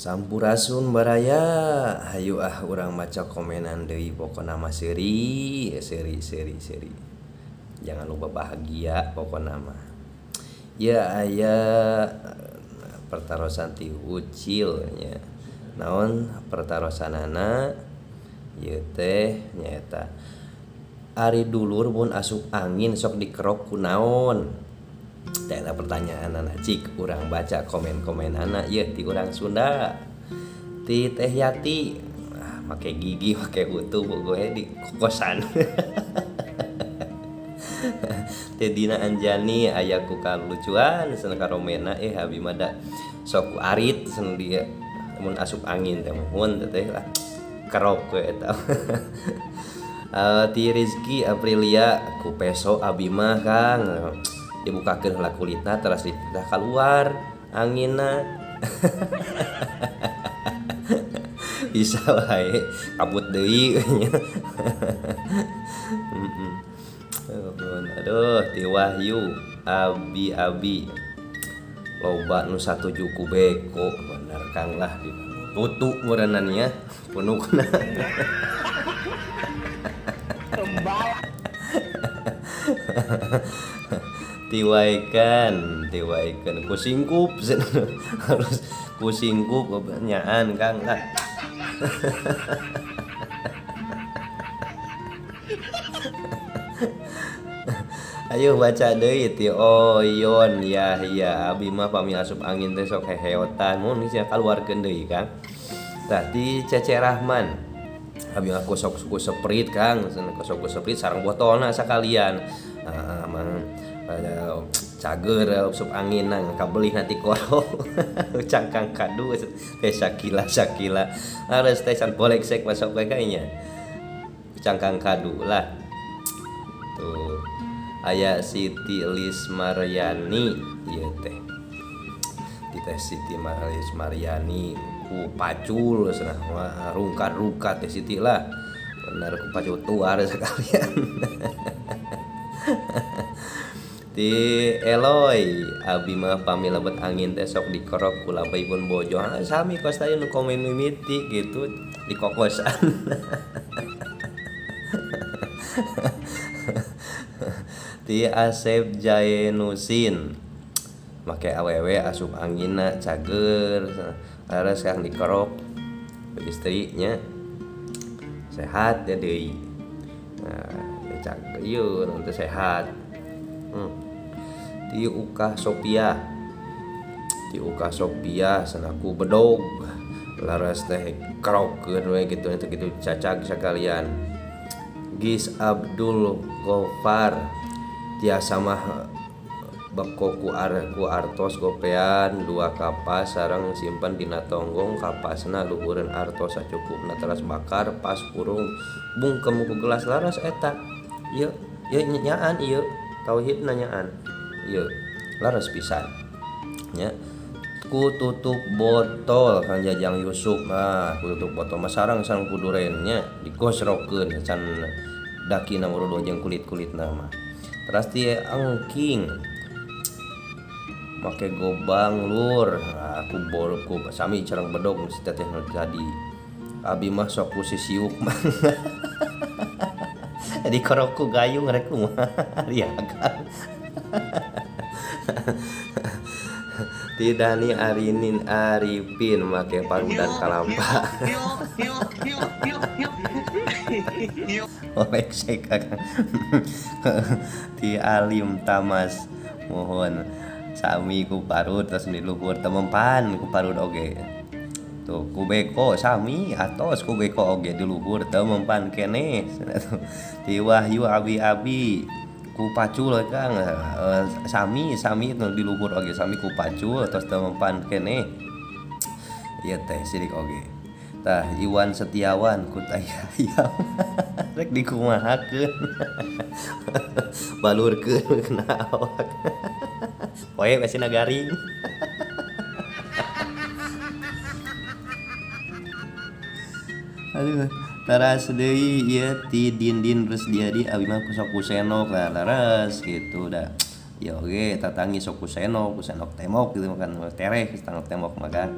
Sampurasun baraya, hayu ah urang maca komenan deui pokona mah seuri seuri seuri seuri. Jangan lupa bahagia pokona mah. Ya aya pertarosan ti Ucil nya. Naon pertarosanana? Ieu teh nyaeta ari dulur mun asup angin sok dikerok ku naon? Teh eta pertanyaanana cik urang baca komen-komenana ieu ti urang Sunda. Ti Teh Yati, ah, make gigi make utuh bogohe di kokosan. Teh Dina Anjani aya ku kalucuan cenah karomena abi mah da sok ku arit cenah dia mun asup angin teh muhun teh lah kerok we eta. Ti Rizky Aprilia ku peso abi mah Kang dibukakeun heula kulitna teras dititah kaluar anginna. Bisa wae kabut deui nya. Aduh ti Wahyu abi-abi loba nu satuju ku beko bener Kang lah ditutu meureunna nya punukna. Tiwaekan tiwaekan ku singkup harus ku singkup nyaan Kang lah. Ayo baca deui ti Oyon Yahya abi mah pami asup angin teh sok heheotan mun sia kaluarkeun deui Kang. Tah ti Cece Rahman abi mah sok ku seprit Kang, sok ku seprit sareng botolna sakalian. Heeh mang cager asup anginna kabeli nanti koro. Cangkang kadu teh Sakila Sakila harus teh can boleksek masuk we kayaknya. Cangkang kadu lah. Tuh aya Siti Lismaryani ieu teh. Ti teh Siti Lismaryani ku pacul cenah mah rungkad-rungkad teh Siti lah. Bener ku pacul tuar sekalian. Ti Eloy abi mah pami lebet angin teh sok dikerok ku labaipun bojo. Sami kos tadi nu komen mimiti gitu dikokosan. Ti Asep Jainusin make awewe asup anginna cager laras Kang dikerok istrinya sehat ya deui. Nah, cager ieu nanti sehat. Ti Ukah Sophia, ti Ukah Sophia sanaku bedog laras teh kerokeun we gitu itu gitu cacag sekalian. Gis Abdul Gofar tiasa mah beko ku artos gopean 2 kapas sareng simpen dina tonggong kapasna luhureun artos sacukupna teras bakar pas kurung bungkem ku gelas laras eta. Ieu ieu nyaan ieu tauhid nanyaan ieu laras pisan nya. Ku tutup botol Kang Jajang Yusuf mah ku tutup botol mah sareng sareng ku durennya digosrokeun can dakina uruduh jeung kulit-kulitna mah. Teras ti engking make gobang lur aku bor ku sami sareng bedog si teteh nu tadi abi mah sok ku sisiuk mah. Dikorok ku gayung rek kumaha riakan. Ti Dani Arinin Arifin make parudan kalampa. Oleh Kang. Ti Alim Tamas mohon sami ku parut terus di luhur temempan ku parut oge. Tuh ku beko sami atos ku beko oge di luhur temempan keneh. Ti Wahyu abi-abi ku pacul Kang sami sami nu di luhur oge sami ku pacul terus temempan keneh. Ieu teh sirik oge. Tah Iwan Setiawan ku tai hayam. Rek dikumahakeun. Balurkeun kena awak. Poe masih garing. Aduh, teras deui ieu ti Dindin Rusdiadi abi mah sok ku senok lah laras gitu dah. Ya oge tatangi sok ku senok, ku senok temok gitu makan tereh tangok temok makan.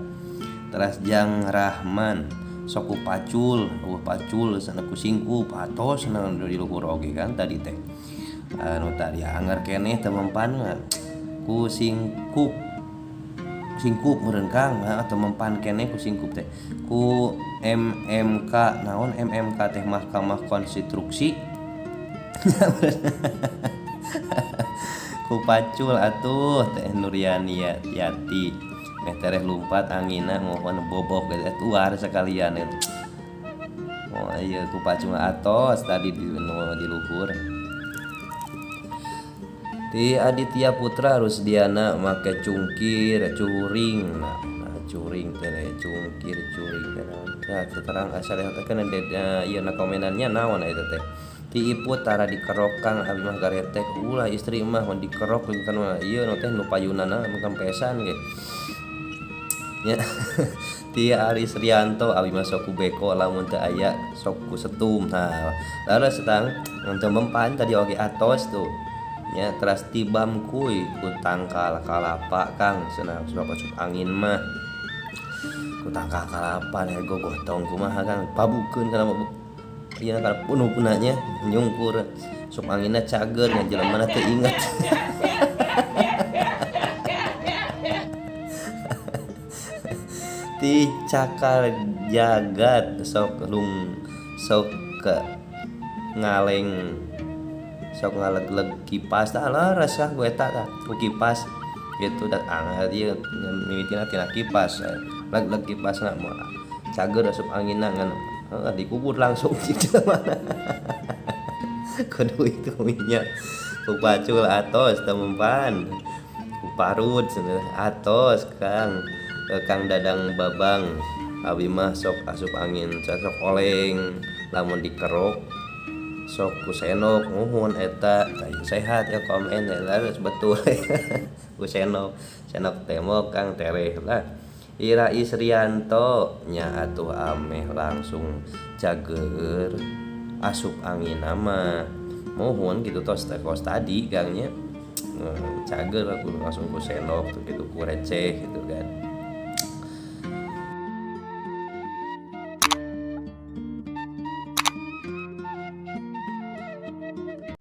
Teras Jang Rahman sok ku pacul, eueuh pacul sana ku singkup atos cenah di luhur oge kan tadi teh. Anu tadi anger keneh teu mempan mah ku singkup. Singkup meureun Kang, heeh teu mempan keneh ku singkup teh. Ku MMK naon MMK teh Mahkamah Konstitusi. Ku pacul atuh teh Nuriani Yati. Meh tereh lumpat anginna mohon bobok gitu tuar sekalian itu. Oh iya ku pacul atos tadi di di luhur. Ti Aditya Putra Rusdiana make cungkir curing. Nah, curing teh cungkir curing teh naon. Nah, terang asal teh kan ieu na komenannya naon eta teh. Ti Iput tara dikerok Kang abi mah garetek ulah istri mah mun dikerok kan mah ieu nu teh nu payunana mun pesan ge. Nya Ti Aris Rianto abi mah sok ku beko lamun teu aya sok ku setum. Nah, lalu setang teu mempan tadi oge atos tuh. Nya teras tibam kuy ku tangkal kalapa Kang cenah sebab asup angin mah. Ku tangkal kalapa nih gogotong kumaha Kang pabukeun kana ieu kana punuh-punahnya nya nyungkur sok anginna cager nya jelema teu inget. Ti cakar jagat sok lung sok ke ngaleng sok ngaleg-leg kipas tah leres kah ku eta tah ku kipas gitu da angel ieu mimitina tina kipas leg-leg kipasna mah cager asup anginna ngan dikubur langsung gitu mana kudu itu minyak ku pacul atos teu mempan ku parut atos Kang. Kang Dadang Babang abi mah sok asup angin sok oleng lamun dikerok sok ku senok muhun eta sehat ya komen lah betul ku senok senok tembok Kang tereh lah. Ira Isrianto nya atuh ameh langsung cager asup angin mah muhun gitu tos kos tadi gangnya cager aku langsung ku senok tuh gitu ku receh gitu kan.